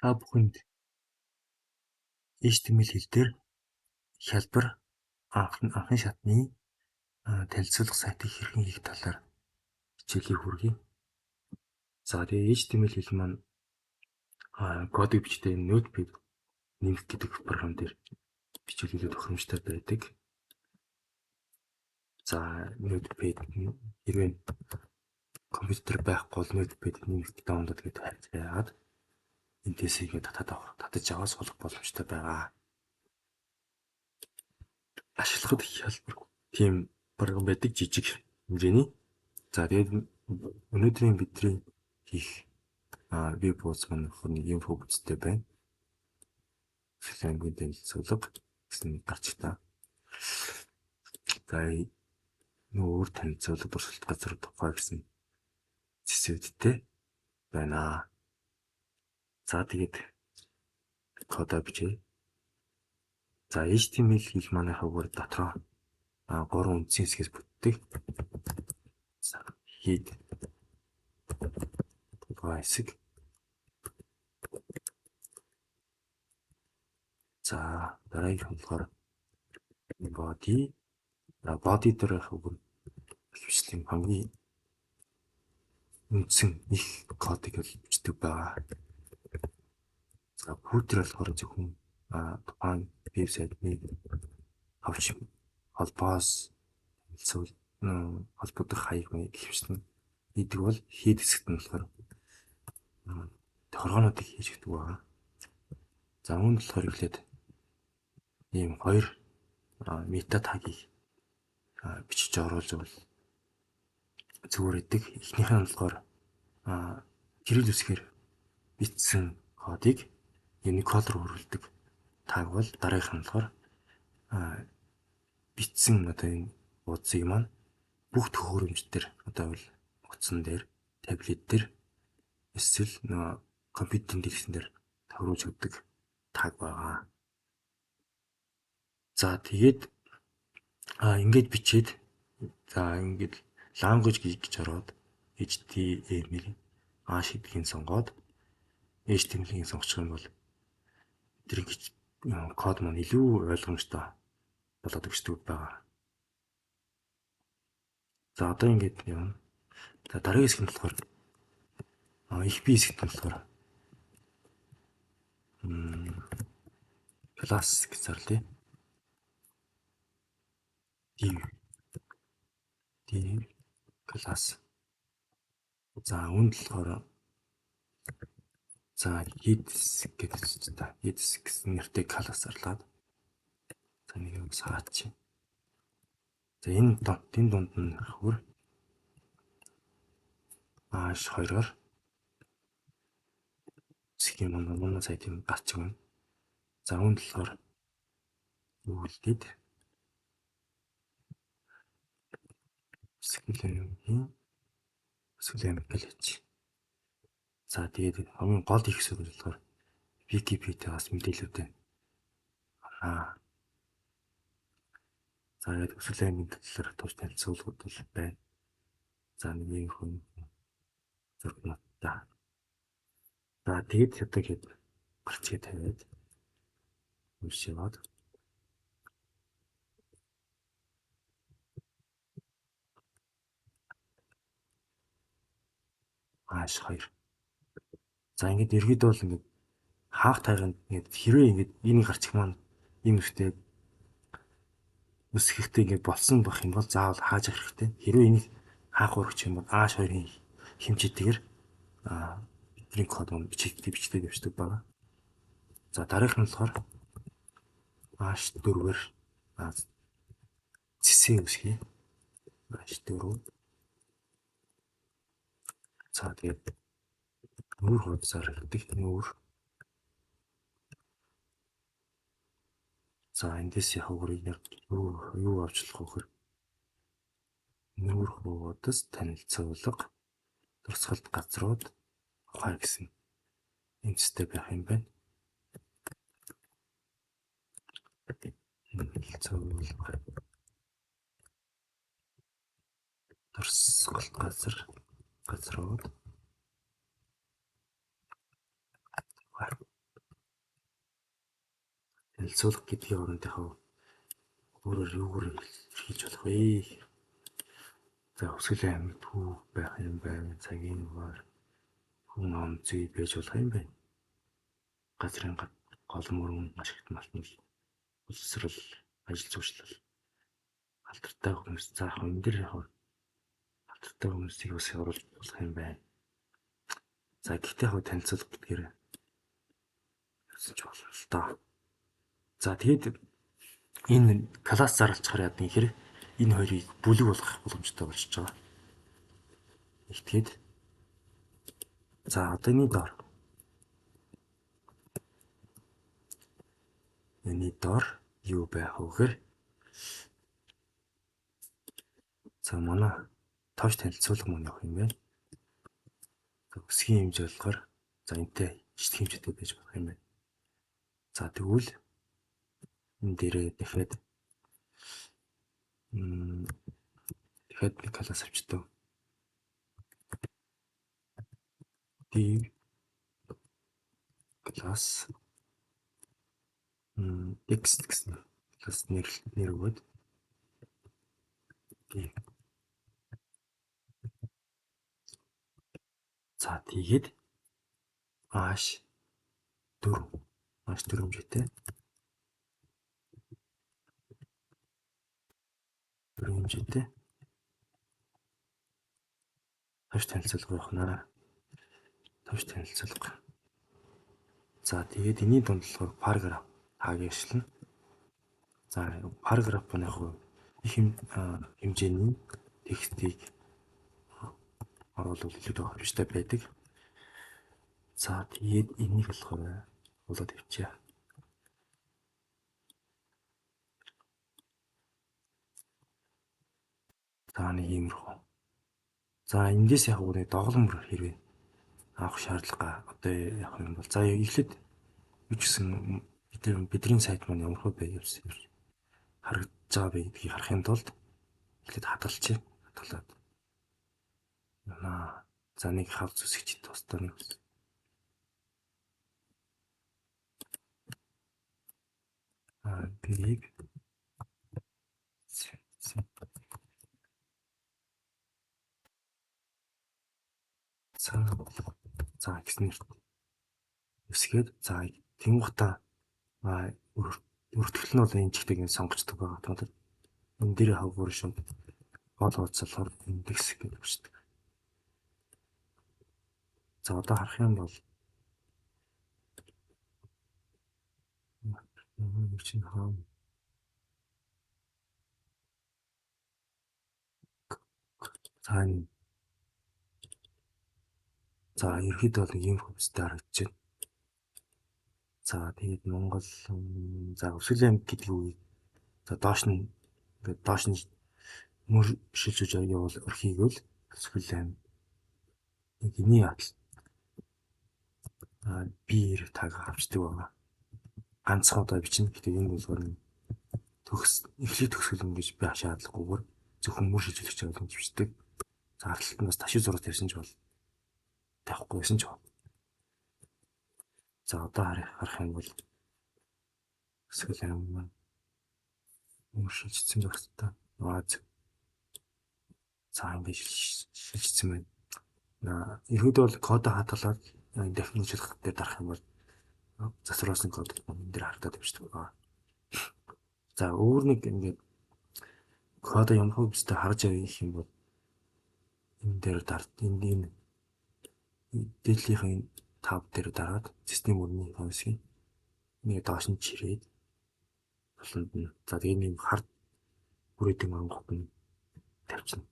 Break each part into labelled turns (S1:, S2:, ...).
S1: Та бүхэнд HTML хэл дээр хялбар анхны шатны танилцуулга сайтыг хэрхэн хийх талаар хичээлийг хүргэе. За, тэгээ HTML хэл маань кодыг бичдэг Notepad нэмэх гэдэг програм дээр бичүүлэлт тохиромжтой байдаг. За, Notepad хэрвээ компьютер байхгүй бол Notepad нэмэх download гэдэг хайгаад эндээс ингээд татаад авах, татаж аваад суулгах боломжтой байгаа. Ашиглахад хялбар тийм програм байдаг, жижиг хэмжээний. За, тэгээд өнөөдрийн бидний хийх веб хуудас маань болохоор нэг юм фокустэй байна. Аймгийн танилцуулга гэсэн гарчтай. За, нүүр танилцуулга, туршилт газар тухай гэсэн зэсүүдтэй байна. За, тэгээд кодоо бичье. За, HTML хэл манай хуваар дотроо гурван үндсэн хэсгээс бүтдэг. За, head тухай хэсэг. За, дараагийнх нь болохоор body. За, body дээр хуваар хвшлийн хамгийн үндсэн их кодыг бол бичдэг байгаа. За, footer болохоор зөвхөн тухайн вебсайтны авч холбоос танилцуул холбогдох хаяг маяг гэвчсэн хийдэг бол head хэсэгт нь болохоор тохиргоонуудыг хийж өгдөг байгаа. За, үүнд болохоор эхлээд ийм хоёр meta tag ыг бичиж оруулж бол зүгээр идэг. Эхнийх нь болохоор гэрэл үсгээр бичсэн кодыг Unicode руу хөрвүүлдэг tag бол, дараагийнх нь болохоор бичсэн одоо энэ хуудсыг маань бүх төхөөрөмж дээр, одоо бол утсан дээр, таблет дээр эсвэл нөгөө компьютерийн дэлгэцэн дээр тохируулж өгдөг tag байгаа. За, тэгээд ингээд бичээд, за, ингээд language гэж ороод HTML H гэдгийг сонгоод HTML-ийг сонгочих юм бол тэр гэж код маань илүү ойлгомжтой болоод өгчдөг байгаа. За, одоо ингээд явна. За, дараагийн хэсэг нь болохоор их би хэсэгт нь болохоор class гэж зарлая. Div class. За, үүнд болохоор за head гэдэг та head гэсэн нэртэй class зарлаад, за, нэг юм саач. За, энэ дунд нь хөр H2-оор схем манай сайтын гарч өгнө. За, үүнд болохоор өгүүлээд Өсгөл юм гэлээч. За, тэгээд хамгийн гол их хэсэг нь болохоор Wikipedia-аас мэдээлэлтэй. Аа. За, яг Өсгөл аймгийн талаар товч танилцуулгууд бол байна. За, нэг юм хүн зургнуудтай. За, тэгээд одоо гээд гарчгээ тавиад уншаад H2. За, ингээд ерөөдөө бол ингээд хаах тайганд ингээд хэрвээ ингээд энэ гарчих маань ийм үстэй үсгэхтэй ингээд болсон байх юм бол заавал хааж явах хэрэгтэй. Хэрвээ энийг хаах урагч юм бол H2-ын хэмжээтэйгээр бидний код маань бичигдээ бичдэг явждаг байгаа. За, дараагийнх нь болохоор H4-ээр цэсээ үсгэе. H4. За, тэгээд нүүр хуудасаар хэлдэг нүүр. За, эндээс яг үрийг юу авчлах вэ гэхээр нүүр хуудас, танилцуулга, турсгалт газрууд ухаа гэсэн эмцтэй байх юм байна. Танилцуулга, турсгалт газрууд. Танилцуулга гэдгийн оронд яг өөрөөр юугаар илэрхийлж болох вэ? За Өсгөл аймагт хүү байх юм байна. Цагийн дугаар хүн ам зүй байж болох юм байна. Газрын гол мөрөн ашигт малтнал боловсрал ажил зүйчлэл алдартай хүмүүс заах энэ дэр яг алдартай хүмүүсийг бас оруулж болох юм байна. За гэхдээ яг танилцуулга гэдгээр явсан ч болно л доо. За тэгээд энэ класс зарлцахаар яадаг юм хэрэг энэ хоёрыг бүлэг болгох боломжтой болчихж байгаа. Ихтгээд за одоо энэ доор энэ доор юу байх вэ гэхээр за манай товч танилцуулга маань явах юм байна. Өсгийн хэмжээ болохоор за энтэй жижиг хэмжээтэй байж болох юм байна. За тэгвэл энэ дээрээ дахиад нэг класс авчдаг. Div class text гэсэн класс нэр өгөөд div. За тэгээд h 4 h4 хэмжээтэй 4 хэмжээтэй товч танилцуулга явах наа. Товч танилцуулга. За тэгээд энэний дунд болохоор параграф тааг ашиглана. За параграф нь яг их хэмжээний текстийг оруулах илүү тохиромжтой байдаг. За тэгээд энийг болохоор болоод явчихъя. За нэг иймэрхүү. За эндээс яг нэг доголмор хэрвээ авах шаардлага одоо явах юм бол за эхлээд юу ч гэсэн бидний сайт маань ямар хөө бэ явсан харагдаж байгаа бэ гэдгийг харахын тулд эхлээд хадгалчихъя. Хадгалаад. За нэг хавц үсгч тусдаа нэг бийг за гэсэн нэрт өсгээд за тэнгуутаа өртгөл нь бол энэ чигтэг сонгочдөг байгаа. Тэгвэл энэ дээр хавгуур шууд гол хуудас болохоор индекс гэж өгчдөг. За одоо харах юм бол чинь хаам за энэ за ерхэд бол нэг ийм хөвстэй харагдаж байна. За тэгээд Монгол за Өсгөл аймаг гэдэг үгийг за доош нь ингээд доош нь мөр шилжүүлж явуул орхийгөл Өсгөл аймаг нэг энэний адил би таг авчдаг байгаа. Ганцхан удаа бичнэ. Гэтэ энэ болохоор төгс эхлэх төгсгөл юм гэж би шаардлагагүйгээр зөвхөн мөр шилжүүлэх чиглэл гэж бичдэг. За ардталт нь бас ташуу зураг тавьсан ч бол тавихгүй байсан ч бол. За одоо харах юм бол Өсгөл аймаг маань мөр шилжсэн байх хэрэгтэй. За ингэж шилжсэн байна. Ерөнхийдөө бол кодоо хадгалаад дахин үйлчлэх дээр дарах юм бол засварласан код энэ дээр харагдаад явчихдаг байгаа. За өөр нэг ингээд кодоо ямар хөвстэй харж авах юм бол энэ дээр дард энэ дээдлийнхээ таб дээр дараад систем мөрний хэсгийг нэг доош нь чирээд болонд нь за тэгээ нэг хар бүрээдэг мангууд нь тавьчихна.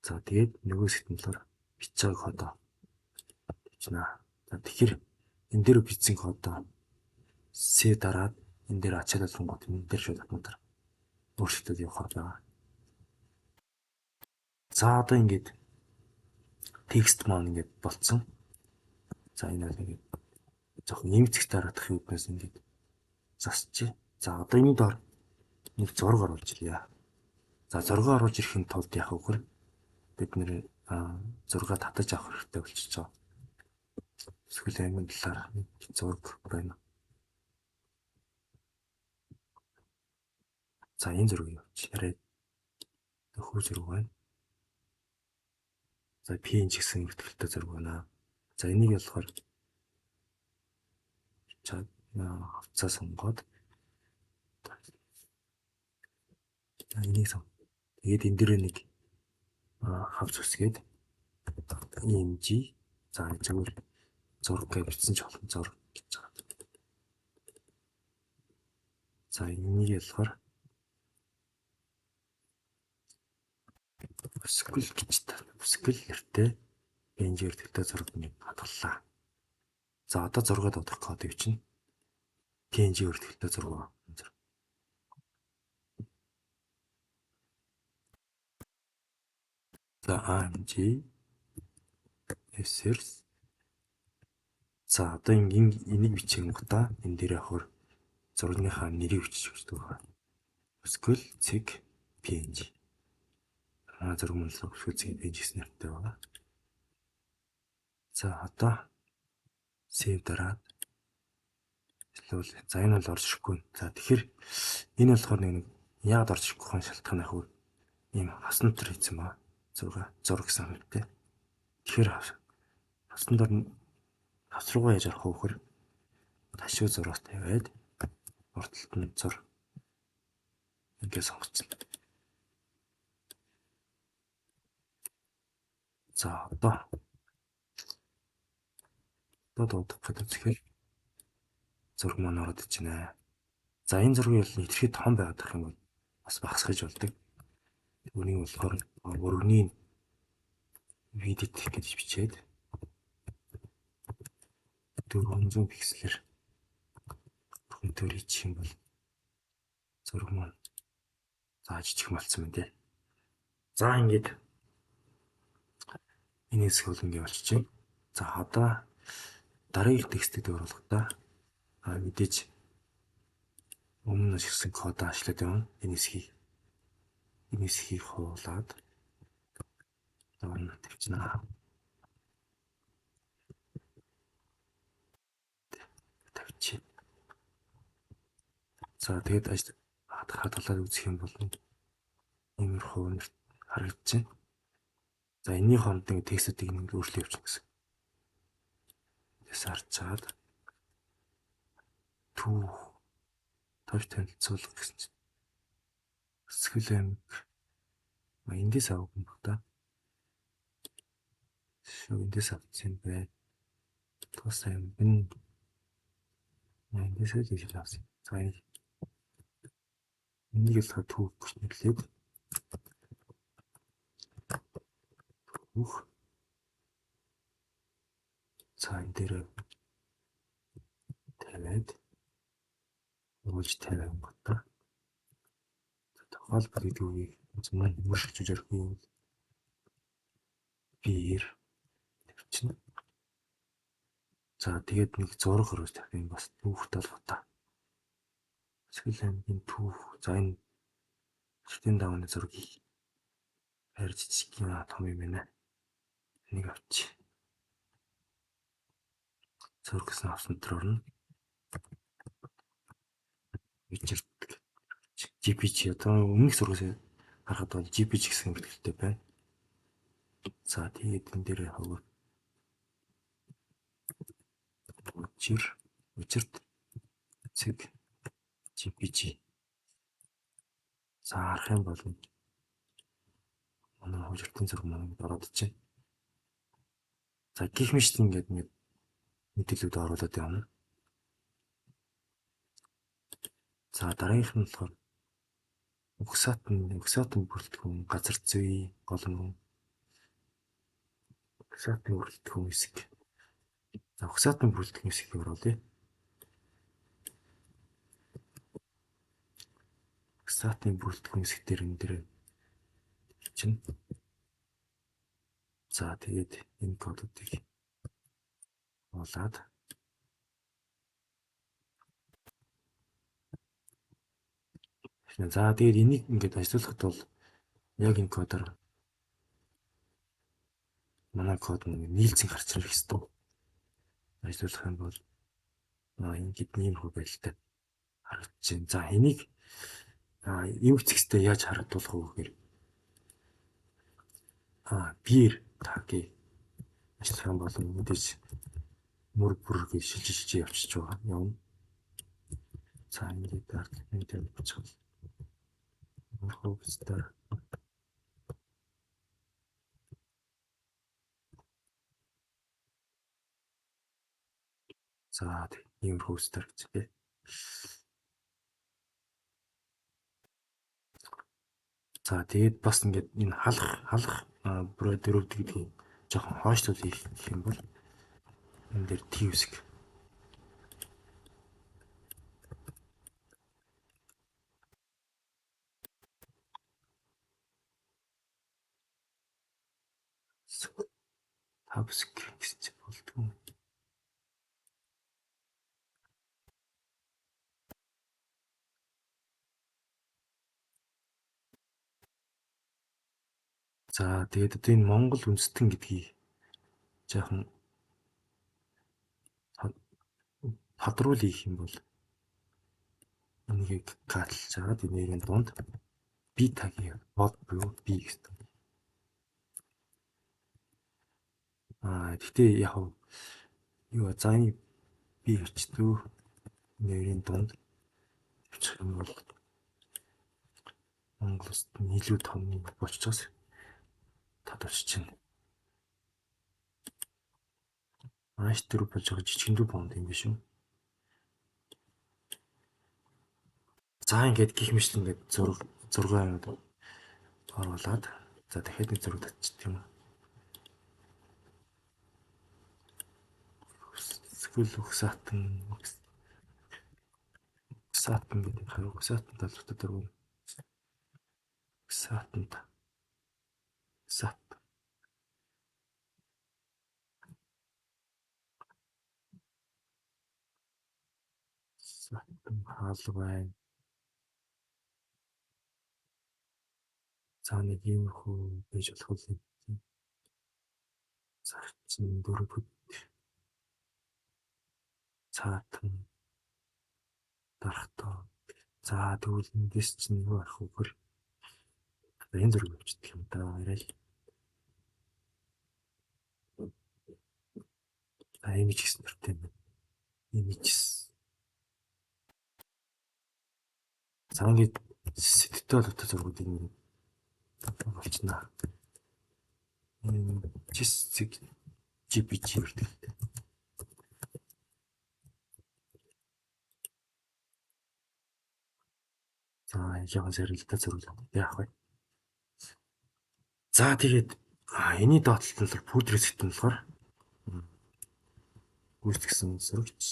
S1: За тэгээд нөгөө хэсэгт нь болохоор бичиж байгаа кодоо тавьчихна. За тэгэхээр энэ дээр бичсэн кодоо C дараад энэ дээр ачаалал гот энэ дээр шууд автоматар өөрчлөлтөд явах байгаа. За одоо ингээд текст маань ингээд болцсон. За энэ бол ингээд жоохон нэмцэгт дарагдах юуднаас ингээд засчих. За одоо энэ доор нэг зураг оруулж ирье. За зураг оруулж ирэхин тулд яах вэ гэхээр бид нэр зургаа татаж авах хэрэгтэй болчихж байгаа. Эсвэл аймаг талаар зураг байна. За, энэ зургийг авч арай хүү зураг байна. За, PNG гэсэн бүртгэлтэй зураг байна. За, энийг болохоор хавцаа сонгоод энийг сон. Тэгээд энэ дээр нэг хавц үсгээд IMG, за, зүгээр зураг гэж бичсэн ч болно, зураг гэж байгаа. За, энийг болохоор Бүсгэл гэж та. Бүсгэл нэртэй PNG өртөлтэй зураг нэг хадгаллаа. За, одоо зургаад одох кодыг чинь PNG өртөлтэй зураг. За, AMG SR. За, одоо энийг бичээнгуутаа энэ дээр явахаар зургийнхаа нэрийг бичиж өгдөг байна. Бүсгэл цэг PNG. Зураг мөн бүсгэл цэг PNG гэсэн нэртэй байгаа. За, одоо save дараад эсвэл, за, энэ бол орж ирэхгүй. За, тэгэхээр энэ болохоор нэг яагаад орж ирэхгүй хон шалтгаан ах вэ? Ийм хасан дотор хийсэн ба. Зураг зураг гэсэн хэлбэртэй. Тэгэхээр хасан дор хавц руугаа яаж орох вэ гэхээр ташуу зураас тавиад урдталт нь зур ингээд сонгоцсон. За, одоо дуудах гэдэг үзэхээр зураг маань ороод ич байна. За, энэ зургийг бол хэтэрхий том байгаад байх юм бол бас багасгаж болдог. Үүнийг болохоор өргөний width гэж бичээд 400 пикселээр хүнтөр хийчих юм бол зураг маань за жижиг болцсон байна те. За, ингээд энэ хэсэг бол ингэ болчихжээ. За, одоо дараагийн текстэд оруулахдаа мэдээж өмнө нь ашигласан код ашиглаад явна. Энэ хэсгийг хуулаад доор нь тавьчихна. Тавьчих. За, тэгээд хадгалаад үзэх юм бол иймэрхүү нэр харагдаж байна. За, энэний хооронд нэг текстүүдийг нэг өөрчлөлт явуулчих гэсэн. Тэс харчаад түүх товч танилцуулга гэсэн чинь Өсгөл аймаг эндээс авах юм баг та. Шүү, эндээс авсан юм байна. Тус аймаг нь эндээс л ижил авсан. За, энийг л түүх гэж нэрлээд түүх. За, энэ дээр тавиад өгүүлж тавиангуудаа тухайлбал гэдэг үгийг маань өөрчилж өрөх юм биер тавьчихна. За, тэгээд нэг зураг хөрөөс тавих юм бас түүхтэй холбоотой. Өсгөл аймгийн түүх. За, энэ Эрдэнэ давны зургийг хайр жижиг юм том юм байна. Энийг авчи. Зураг гэсэн авсан дээр орно. Бичирдэг. JPG, одоо өмнөх зургаас харахад бол JPG гэсэн бүртгэлтэй байна. За, тэгээд энэ дээр хавар учир учирт цэг JPG. За, харах юм бол манай хужиртын зураг маань ороод ичээ. За, гих мэт ингээд мэдээлүүд оруулаад явна. За, дараагийнх нь болохоор Угсаатан бүрэлдэхүүн газар зүй голомрон Угсаатан бүрэлдэхүүн хэсэг. За, угсаатан бүрэлдэхүүн хэсгийг оруулъя. Угсаатын бүрэлдэхүүн хэсэг дээр энэ дээр чинь. За, тэгээд энэ кодуудыг хуулаад за, тэгээд энийг ингээд ажиллуулахад бол яг энэ кодоор манай код нэг нийлцэн гарч ирэх ёстой. Ажиллуулах юм бол ингээд иймэрхүү байдалтай харагдаж байна. За, энийг Имэг зэгстэй яаж харагдуулах вэ гэхээр биер тагийг ажиллах юм бол мэдээж мөр бүр гэж шилжиж шилжиж явчихж байгаа юм. За ингээд дардлын дээр бичих. Мөрхөө бистэр. За иймэрхүү үстэр гэж тий. За тэгээд бас ингээд энэ халах бүрээ дөрөвд гэдгийг жоохон хойшлуул хийх юм бол энэ дээр Т үсэг. Та үсэг гэсэн чинь болдгоо. За тэгээд одоо энэ Монгол үндэстэн гэдгийг жаахан тодруул хийх юм бол энийг катлж агаад энийг дунд би тагийг бод буюу би гэсэн. Гэхдээ яг юу за энэ би өчтөө нэрийн дунд явчих юм бол Монгол үндэстэн илүү том болчихоос тод болчих чинь. H4 болж байгаа жижигэн дүү бонд юм биш үү? За ингээд гих мэт ингээд зураг 6 юмуд оруулаад за дахиад нэг зураг татчих юм. Эсвэл Угсаатан Угсаатан гэдэг харин Угсаатан талбарт дөрөв. Угсаатан Сат. Сатан хаалга байна. За нэг иймэрхүү байж болох юм. Зарцсан дөрөв цаатан дарахтаа. За тэгвэл эндээс чинь юу арах вэ гэхээр энэ зураг авчдаг юм да арай л. За имиж гэсэн нэртэй юм. Имижс. За ингээд сэтгтэй холбоотой зургуудыг ингээд болчихно. Имижс JPG гэдэг. За жоохон сэргэлтэй зураг яах вэ? За тэгээд энэний доотлолт нь пудр хэсэгт нь болохоор гүйцэтгсэн сөрөгч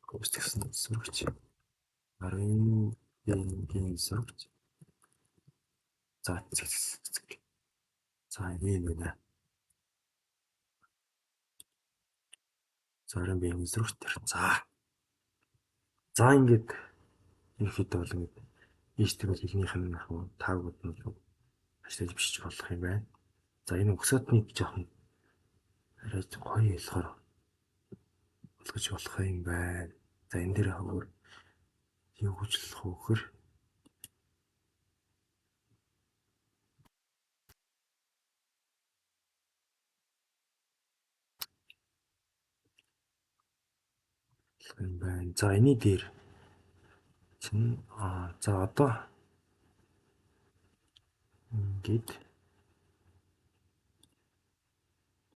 S1: гүйцэтгсэн сөрөгч арын бэнгийн сөрөгч за цэг за ийм байна. За арын бэнгийн сөрөгч төр. За за ингээд ерөнхийдөө бол ингээд HTML хэлнийх нь яг таагууд нь ажиллаж бичиж болох юм байна. За энэ угсаатныг жоохон арай гоё ялгаар болгож болох юм байна. За энэ дээр өөр юу хүчлэх вэ гэхээр юм байна. За энэний дээр чинь за одоо ингээд